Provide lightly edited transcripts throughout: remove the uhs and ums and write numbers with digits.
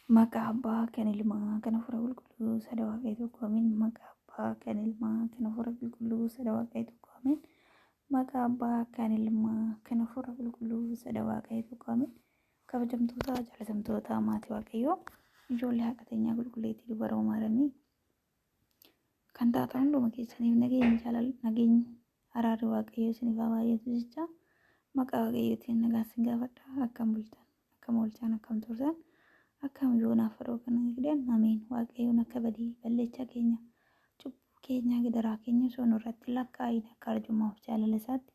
Maqaa Abbaa kan Ilmaa kan Hafuura Qulqulluu sada Waaqayyo tokko Ameen. Maqaa Abbaa kan Ilmaa kan Hafuura Qulqulluu sada Waaqayyo tokko Ameen. Maqaa Abbaa kan Ilmaa kan Hafuura Qulqulluu sada Waaqayyo tokko Ameen. Kabajamtoota jaalatamtoota maatii Waaqayyoo, ijoollee haadha teenyaa qulqulleettii Dubaroo Maaramii kan taatan hunduma keessaniif nageenyi jaalala, nageenyi araarri Waaqayyoo isiniif haa baay'atu jecha maqaa Waaqayyootiin nagaa isin gaafadha. Akkam bultan, akkam oolchaan, akkam turtan, akkam yoonaaf yeroo kana eegdan? Ameen. Waaqayyoon akka badii balleechaa keenya, cubbuu keenya, gidiraa keenya osoo nurratti lakkaa'in akka arjummaaf jaalala isaatti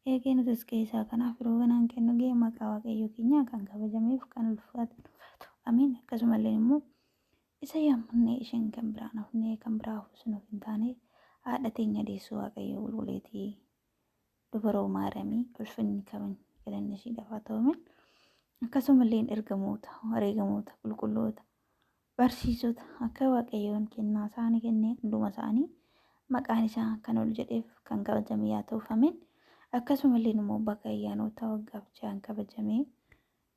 eegee nutis keessaa kanaaf yeroo kanaan kennu ga'e maqaa Waaqayyoo keenyaa kan kabajameef kan ulfaatu. Ameen. Akkasumallee immoo isa yaammannee isheen kan biraan hafnee kan biraa hafuus nuuf hin taane haadha teenya deessuu Waaqayyoo qulqulleettii Dubaroo Maaramii ulfinni kabajni galanni ishiidhaaf haa ta'u. Akkasumallee ergamoota, wareegamoota, qulqulloota, barsiisota akka Waaqayyoon kennaa isaanii kennee hunduma isaanii maqaan isaa kan ol jedheef kan kabajame yaa ta'uuf. Ameen. Akkasumallee immoo bakka ayyaanota waggaaf ji'aan kabajamee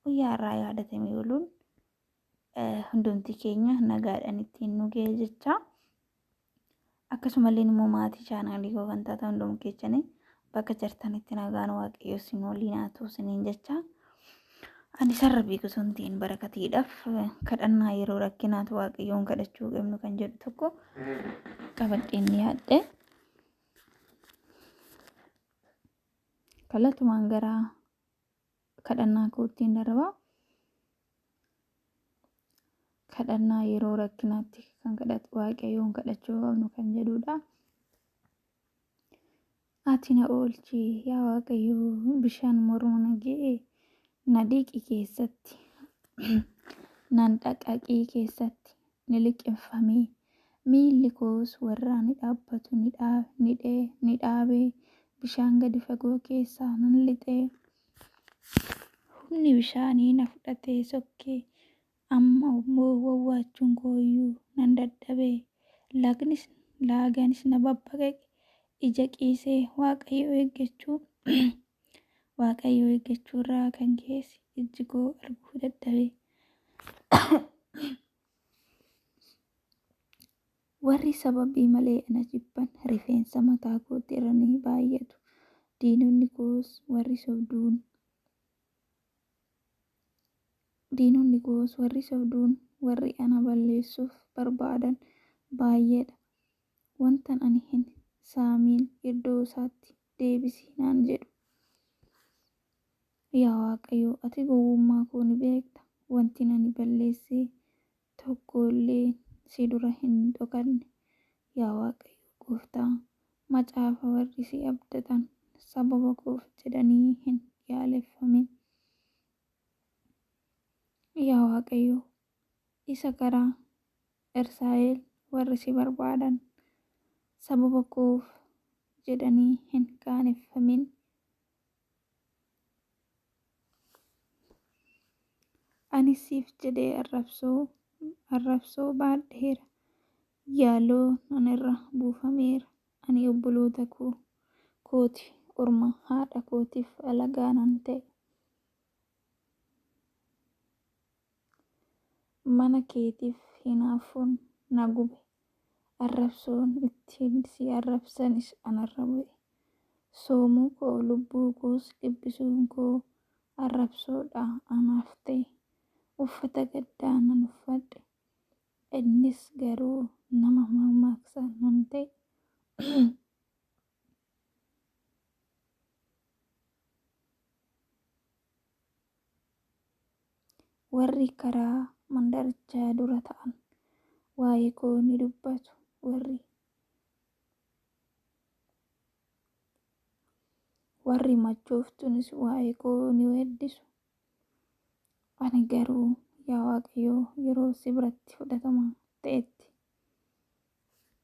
guyyaa irraa yaadatamee ooluun hundumti keenya nagaadhaan ittiin nu ga'e jecha. Akkasumallee immoo maatii chaanaalii koo kan taatan hunduma keessanii bakka jirtanitti nagaan Waaqayyo isin waliin haa ta'u isiniin jecha. Ani sarara beeku osoo hin ta'in barakatiidhaaf kadhannaa yeroo rakkinaatu Waaqayyoon kadhachuu qabnu kan jedhu tokko qabadheen dhiyaadhe. Kallattumaan gara kadhannaa koottiin darba. Kadhannaa yeroo rakkinaatti kan kadhatu Waaqayyoon kadhachuu qabnu kan jedhudha. Ati na oolchi yaa Waaqayyo, bishaan morma na ga'e na dhiqi keessatti, nan dhaqaqii keessatti ni liqimfamee, miilli koos warra ni dhaabbatu ni dhaabee, bishaan gadi fagoo keessaa nan lixee. Humni bishaanii na fudhatee sokkee, amma immoo wawwaachuun koo iyyuu nan dadhabee, lagnis laaganis na babbaqaqe. Ija qiisee Waaqayyo eeggachuu irraa kan ka'es ijji koo arguu dadhabe. Warri sababii malee na jibban rifeensa mataa kootti irra ni baay'atu. Diinonni koos warri sobduun warri ana balleessuuf barbaadan baay'eedha. Wantan ani hin saamin iddoo isaatti deebisi naan jedhu. Yaa Waaqayyo, ati gowwummaa koo ni beekta. Wanti ani balleesse tokko illee si dura hin dhokanne. Yaa Waaqayyo Gooftaa macaafa, warri si abdatan sababa koof jedhanii hin yaaleffamin. Yaa Waaqayyo isa karaa Israa'el, warri si barbaadan sababa koof jedhanii hin qaaneffamin. Ani siif jedhee arrabsoo baadheera. Yaaloo nan irra buufameera. Ani obboloota kooti orma, haadha kootiif alagaa nan ta'e. Mana keetiif hinaafuun na gube. Arrabsoon ittiin si arrabsanis anarra bu'e. Soomuu koo, lubbuu koos dhiphisuun koo arrabsoodha anaaf ta'e. Uffata gaddaa nan uffadhe. Innis garuu nama mammaaksa nan ta'e. Warri karaa mandarichaa dura ta'an waa'ee koo ni dubbatu. Warri machooftunis waa'ee koo ni weeddisu. Ani garuu yaa Waaqayyo, yeroo si biratti fudhatama ta'etti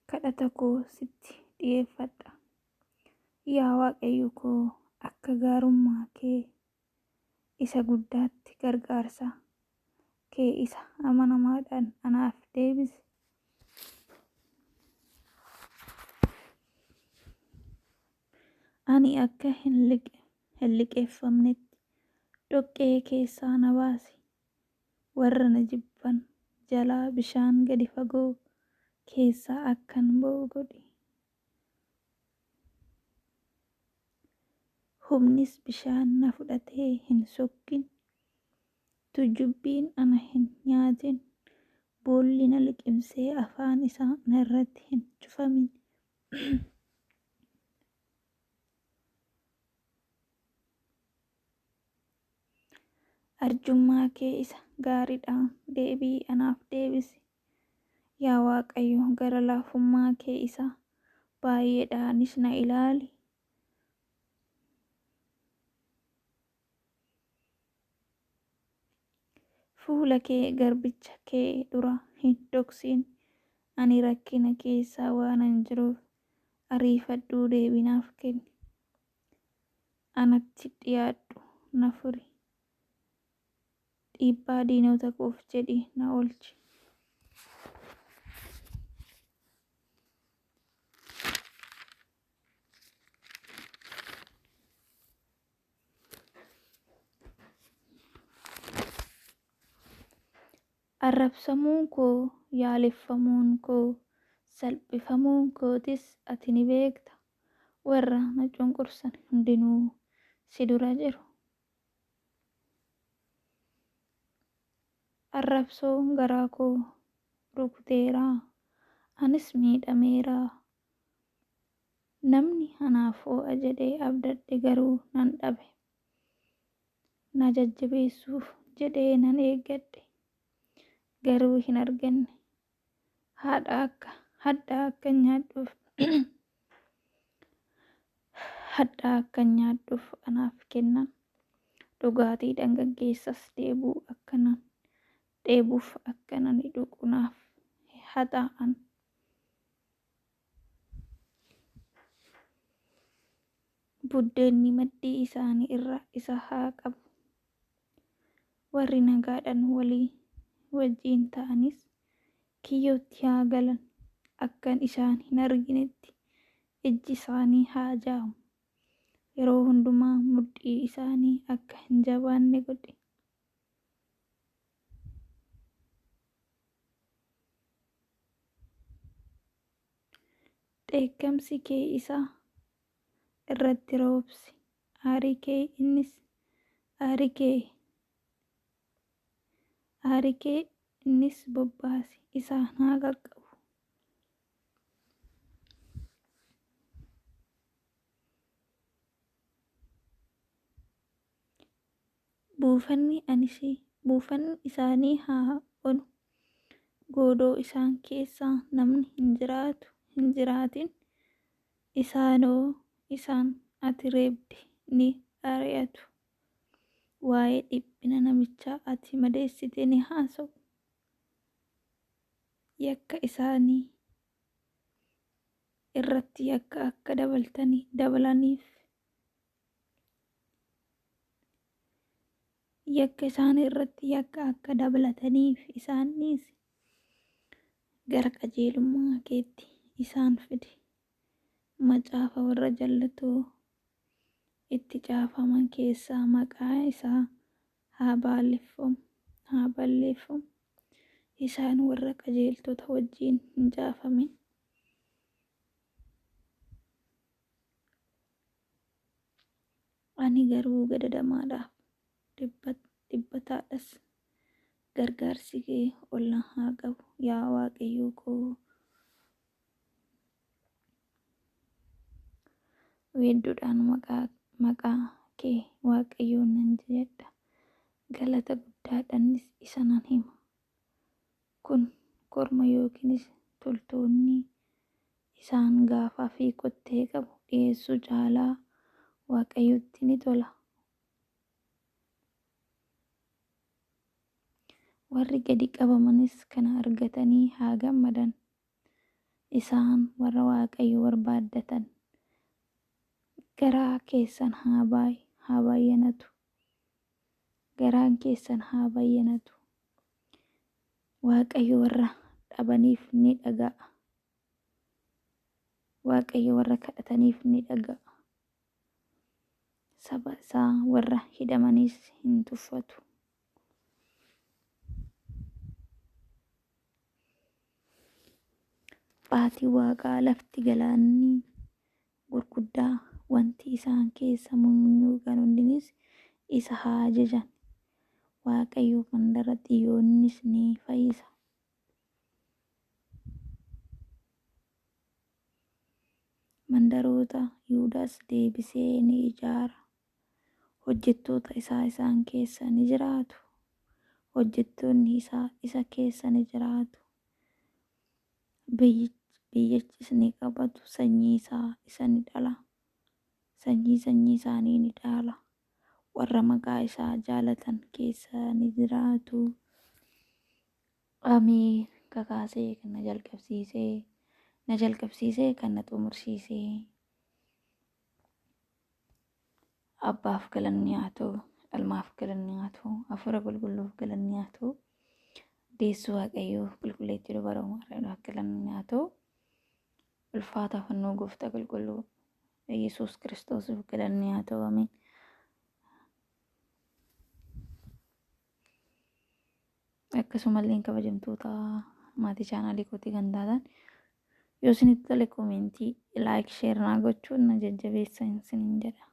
kadhata koo sitti dhi'eeffadha. Yaa Waaqayyo koo, akka gaarummaa kee isa guddaatti gargaarsa kee isa amanamaadhaan anaaf deebisi. Ani akka hin liqeeffamnetti dhoqqee keessaa na baasi. Warra na jibban jalaa bishaan gadi fagoo keessaa akkan ba'u godhi. Humnis bishaan na fudhatee hin sokkin. Tuujubbiin ana hin nyaatin. Boolli na liqimsee afaan isaa narratti hin cufamin. Arjummaa kee isa gaariidhaan deebii anaaf deebisi. Yaa Waaqayyo, gara laafummaa kee isa baay'eedhaanis na ilaali. Fuula kee garbicha kee dura hin dhoksin. Ani rakkina keessa waanan jiruuf ariifadhuu deebii naaf kenni. Anatti dhi'aadhu, na furi. Dhiibbaa diinota koof jedhii na oolchi. Arrabsamuun koo, yaaleffamuun koo, salphifamuun kootis ati ni beekta. Warra na cunqursan hundinuu si dura jiru. Arrabsoon garaa koo rukuteera, anis miidhameera. Namni anaaf oo'a jedhee abdadhe garuu nan dhabe. Na jajjabeessuuf jedhee nan eeggadhe, garuu hin arganne. Hadhaa akkan nyaadhuuf hadhaa akkan nyaadhuuf anaaf kennan. Dhugaatii dhangaggeessas dheebuuf akkan ani dhugu naaf haxaa'an. Buddeenni maddii isaanii irra isa haa qabu. Warri nagaadhaan walii wajjin ta'anis kiyyootti haa galan. Akkan isaan hin arginetti ijji isaanii haa jaamu. Yeroo hundumaa mudhii isaanii akka hin jabaanne godhi. Dheekkamsi kee isa irratti roobsi. Aarii kee innis aarii kee aarii kee innis bobbaasi isaan haa qaqqabu. Buufanni isaanii haa onu. Godoo isaan keessa namni hin jiraatin. Isaanoo isaan ati reebde ni ari'atu. Waa'ee dhiphina namicha ati madeessite ni haasa'u. Yakka isaanii irratti yakka akka dabalaniif yakka isaanii irratti yakka akka dabalataniif isaan dhiisi. Gara qajeelummaa keetti isaan fidi. Macaafa warra jallatoo itti caafaman keessaa maqaa isaa haa balleeffamu. Isaan warra qajeeltota wajjin hin caafamin. Ani garuu gadadamaadhaaf dhibbataadhas. Gargaarsi kee ol na haa qabu, yaa Waaqayyo koo. Weedduudhaan maqaa kee Waaqayyoon nan jajadha. Galata guddaadhaanis isa nan hima. Kun korma yookiinis toltoonni isaan gaafaa fi kottee qabu dhi'eessuu caalaa Waaqayyotti ni tola. Warri gadi qabamanis kana argatanii haa gammadan. Isaan warra Waaqayyo barbaaddatan garaa keessan haa baay'anatu. Garaan keessan haa baay'anatu. Waaqayyo warra dhabaniif ni dhaga'a. Waaqayyo warra kadhataniif ni dhaga'a. Saba isaa warra hidhamanis hin tuffatu. Baatii waaqaa, lafti, galaanni gurguddaa, wanti isaan keessa munyuuqan hundinis isa haa ajajan. Waaqayyo mandara Xiyyoonnis ni fayyisa. Mandaroota Yihudaas deebisee ni ijaara. Hojjettoota isaa isaan keessa ni jiraatu. Hojjettoonni isaa isa keessa ni jiraatu. Biyyichis ni qabatu. Sanyii isaa isa ni dhala. Sanyii sanyii isaanii ni dhaala. Warra maqaa isaa jaalatan keessa ni jiraatu. Ameen. Kakaasee kan na jalqabsiisee, na jalqabsiisee kan na xumursiisee. Abbaaf galanni haa ta'u, ilmaaf galanni haa ta'u, hafuura qulqulluuf galanni haa ta'u, deessuu Waaqayyoo qulqulleettii dubara Maariyaamiif galanni haa ta'u, ulfaata fannoo gooftaa qulqulluu Yesuus Kiristoosiif galanni haa ta'u. Ameen. Akkasumallee kabajamtoota maatii chaanaalii kootii kan taatan, yoo isinitti tole koomentii, like, share naa gochuun na jajjabeessa isiniin jedha.